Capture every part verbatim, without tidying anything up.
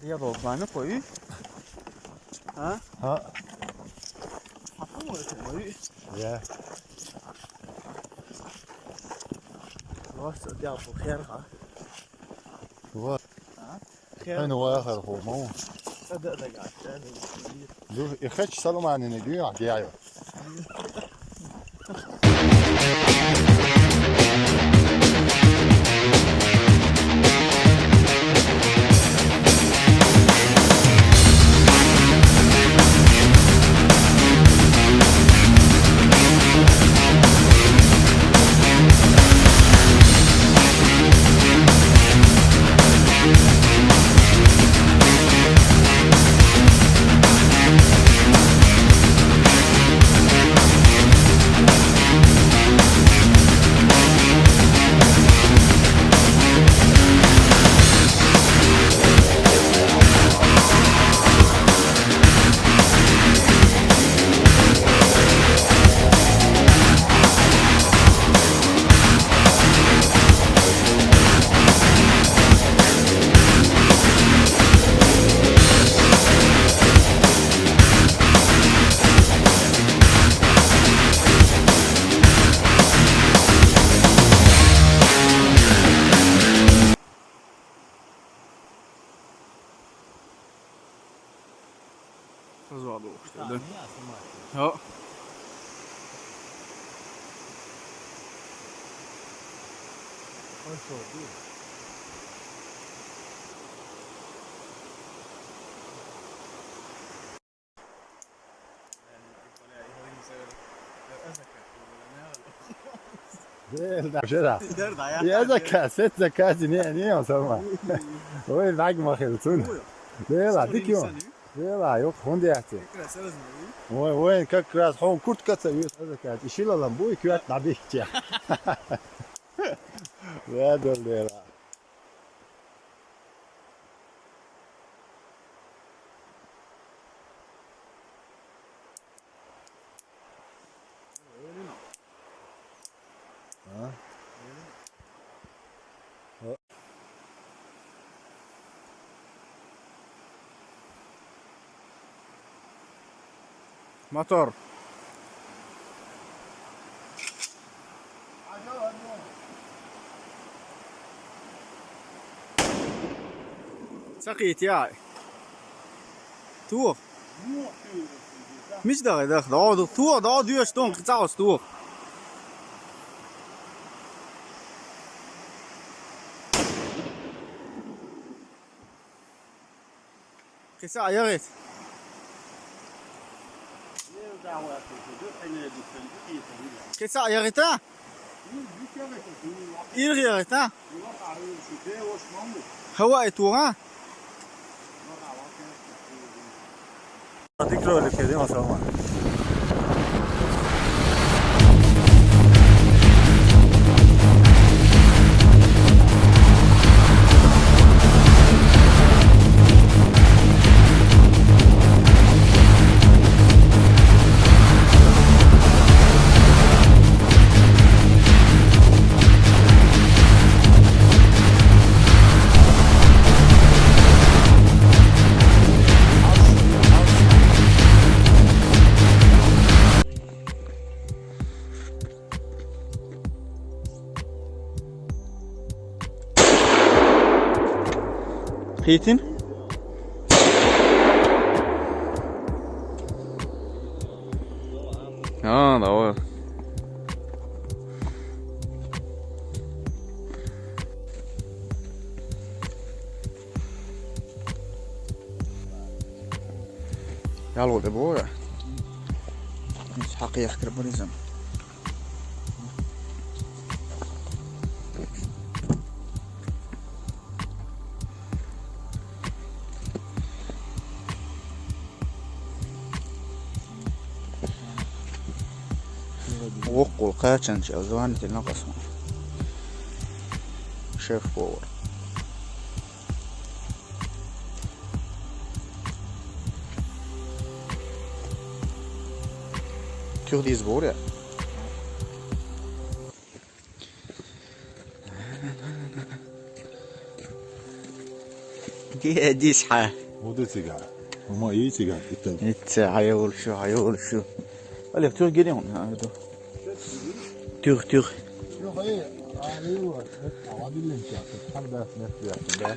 يا بابا، أنا كويس. ها؟ ها؟ حطوه يا كويس. يا. خلاص، يا أبو خير، ها؟ شو هاد؟ ها؟ خير. وين هو آخر، هو ما هو؟ هذا، هذا قاعد، هذا قاعد. دو، يخش سلمان إنه دو يعدي، أيوة. Faz o aluno, tá? Ja. Dela, jera. Dela, ja. Ja, zaka, set zaka, ne, ne, o sama. Oj, vak ma kheltun. Dela, dik jo. Dela, jo, hon de ate. Oj, oj, kak kras, hon kurt kaca, jo, zaka. Išila lambu i kjat na bih tja. Ja, dela, dela. Motor. Sakit ya. Tuh. Mis da da da da tuh da düş don kısa tuh. Kısa ayar et. Kısa ayar et ha. İlk ayar et ha. Hava et ha. Dikkat et, kedi maşallah. Qitin? Ha, da var. Jalo de boja. Mis haqi jahkre borizam. Oqul qaçan çal zvanite naqasma. Şef-povar. Kjur di zbor, ja. Э, дис хьа. Уду цигара. Ума и цигара, итал. Итца, хьайолшу, хьайолшу. Олег, тур гири он, а, ду. Тур, тур. Юхай, а, юхай. Авадилин ча, там да, не, не, да.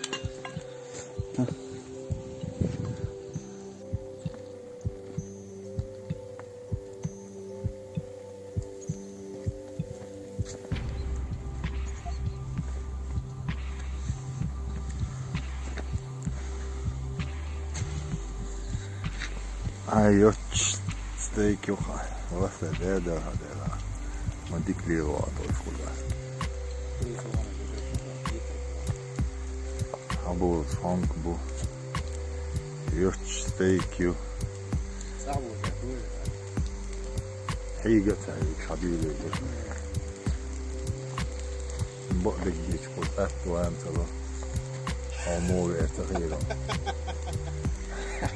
Ай, йоч, стейк юха. Вафе де да хадера. Ма дик лиро а дой фула. Абу фанк бу. Йоч, стейк ю. Хьийга цаьрга хьабийриг. Бо дегдечку атта ван цала. Хьо мо вер ца хьийра.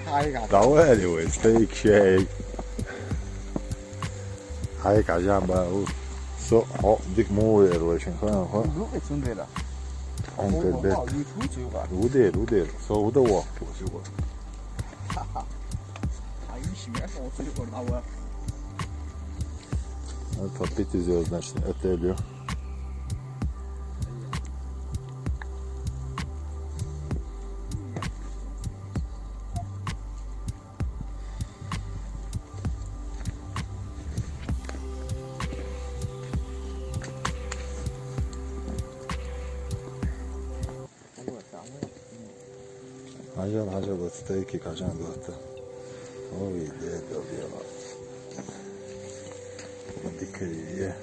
Хьайга. Давай, давай, стейк шей. Хьайга жан ба у. Со, хьо, дик мо вер вай шин хан, хо. Ду эцун дера. Он О, бер бер. О, ю чу чу га. Удер, удер. Со уда ва. Чу чу га. Ай, ши мя, о, цу ю га, ва. Это пятизвездочный отель. Хьажал, хьажал, вот стейки кажан вот. Ой, де, де, де. Дикая.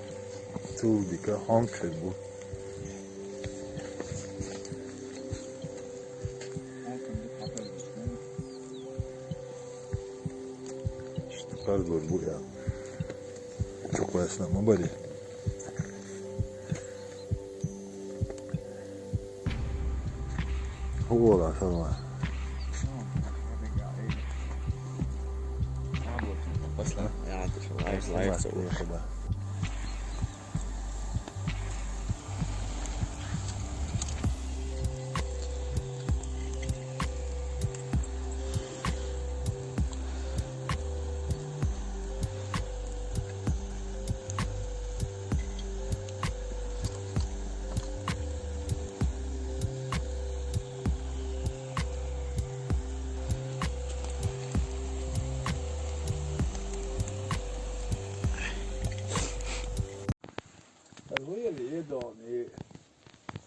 Ту дика, хонкребу. Что каждый бу я. Чё классно, мы были. Хубала, салма. Басла, я лайф, лайф, лайф.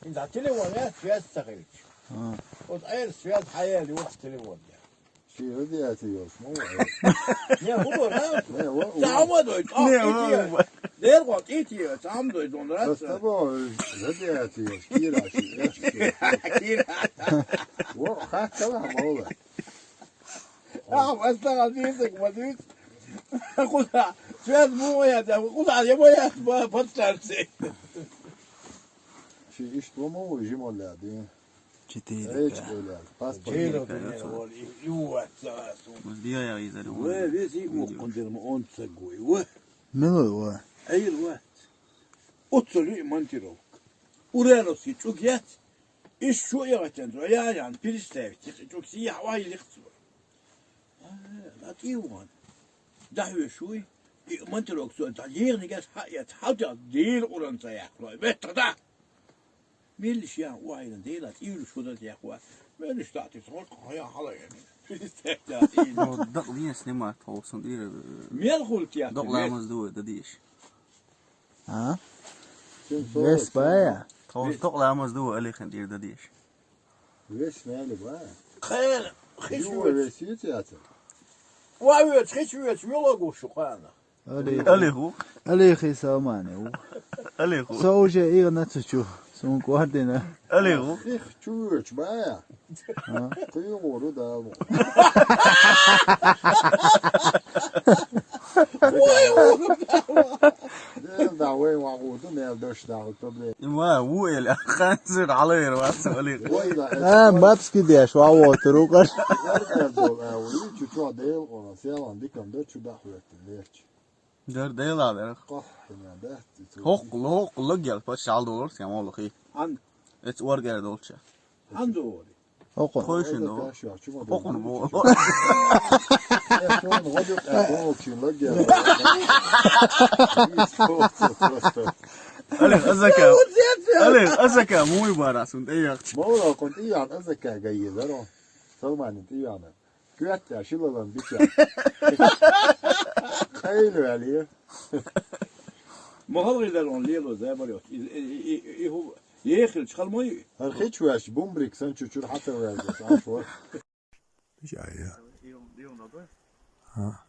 Ин да телефон я связь ца хилча. А. Вот эр связь хьаяли вахт телефон я. Ши радиация йолуш ма ву. Не, хӀун вара? Не, ву, ву. Цхьа хӀума дой, Не, ву, ву. Дер гӀо кӀитий, цхьа хӀума дой, дон рас. Просто бо радиация йолуш, кира ши, эш ши. Кира. Ву, хаттала мола. А, вастага дизик, ма диз. Куда? Связь ма я, да, куда? Я боясь, ба, подстанция. Ши ишт ма ву, жимолла, дин. Четыре, Эч да. Бёлер, паспорт. Жиро Четыре, дуьнен да. Вол, и, и у вац, а, сум. Мус диа я иза, Ве, вези у Видео. Кундир ма он ца гуй, ве. Милуй ва? Айр вац. Оццо ли монтировка. Ураловский чук яц. Иш шу я ватен, я, я, представьте, чук си я, вай, лихцу. А, лативан. Дахьве шуй, и монтировка со, да, лернигас хьа, я, хьалда, дил уран ца яхлой. Бетта да. Милли шиан уайна дела, тӀийру шуда дехуа. Мелиш тати сор хая хала яни. Пристекта тӀийру. Ну, дакъ дин снимать, хо сон тӀийру. Мел хул тия. Дакъ ламаз дуа, да диш. А? Вес бая? Хо дакъ ламаз дуа, алихин тӀийру да диш. Вес мели бая? Хел, хиш Юа вес. Вес ю тията? Ва вес, хиш вес, мелогу шухана. Алиху. Алихи самани у. Алиху. Со уже игна цучу. Сун квардина. Алиху. Их чуч бая. А? Куюгуру далу. Ой, ой. Дел да вей вагуду, нел дош да проблем. Има у эл ханзир алайр вас алих. Ой да. А, бабски деш ва вот рукаш. Чучу дел, он селан дикам до чуда хует леч. Дер дела дер. Къахьна дац. Хокъ, хокъ лагел пачал долор сям олхи. Ан. Эц оргер долча. Ан дори. Окъуна. Хойшина. Окъуна бо. Э, чон, вот это, окъуна, лагерь. Алин, азака. Алин, азака, муй барасун, тӀеяхча. Маура кон тӀиян азака гайи, заро. Салмани тӀияна. Куьтта шилалан бича. Къайлу али. Махал гӀирдал он лело забарёт. И, и, и, и, и ху-, ехилча халмой. ХӀар хич вач, бумбрик сан чучур хатар вач, аш вач. Бижая. Ха.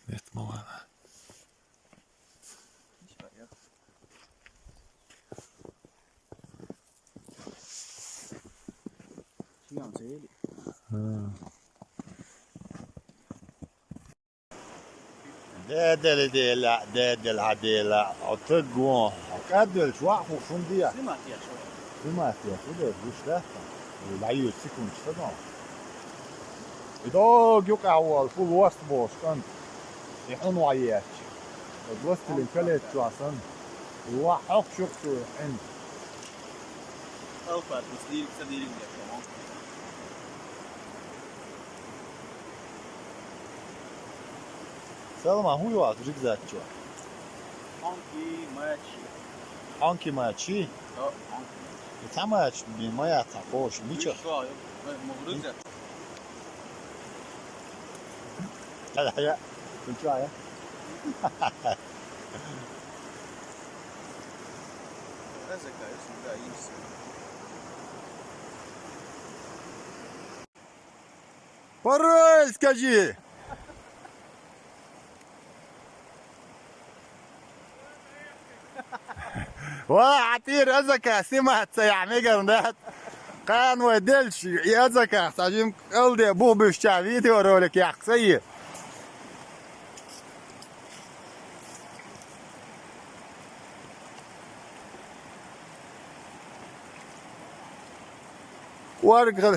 Нет, мама. Дедали дела, дедали хьа дела, отыгон. Кадвелч ваху фундия. Симатия, фу да, гуш да? Лаю секунд что там. И дог юка вал, фу лост бош кан. И хун ваяч. Властелин колец чуасан. И ваху шук эн. Алфа, то есть, дирик, са дирик, я, по-моему. Салма, хӀун ю ас рюкзак чу? Хьанки, маячи. Хьанки, маячи? Да, хьанки. И ца маячи, би мая ца кош, бича. Ишо, э, мо рюкзак. Ая, ая. Ты чё, ая? Разыграю, всегда есть. Пароль скажи! Ва, хьатӀира азака сниматься яхь мегар дац. Кхана вай делча, и азака, сажим кӀалде бух буьшча видеоролик яккха са и. Уаргал.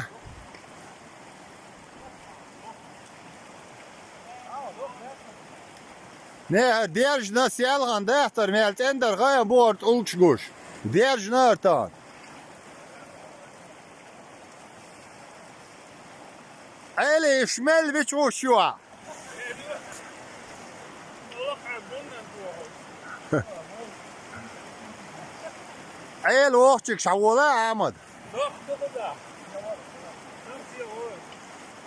Не, держна селган дехтар, мел цӀендар гӀайан бохар тӀулгаш гуш. Держна артан. Ӏели иш мел бичӀуш юа. Ӏел вохчик шавола, Ахьмад.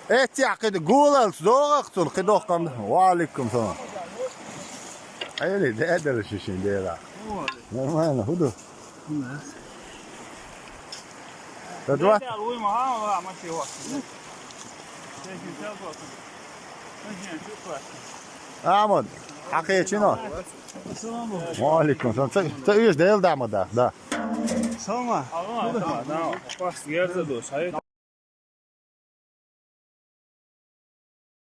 Эццехь кхидӀа гулалц догӀах цунна, кхидӀа кхам. Ва алейкум салам. Ӏели, дедала шишин дела. Нормально, хӀун ду? Ахьмад, хьан кхечино? Ва алейкум салам. Ца, ца уьш Дела дама да, да. Салма. Салма, да. Пас герза дос, хай.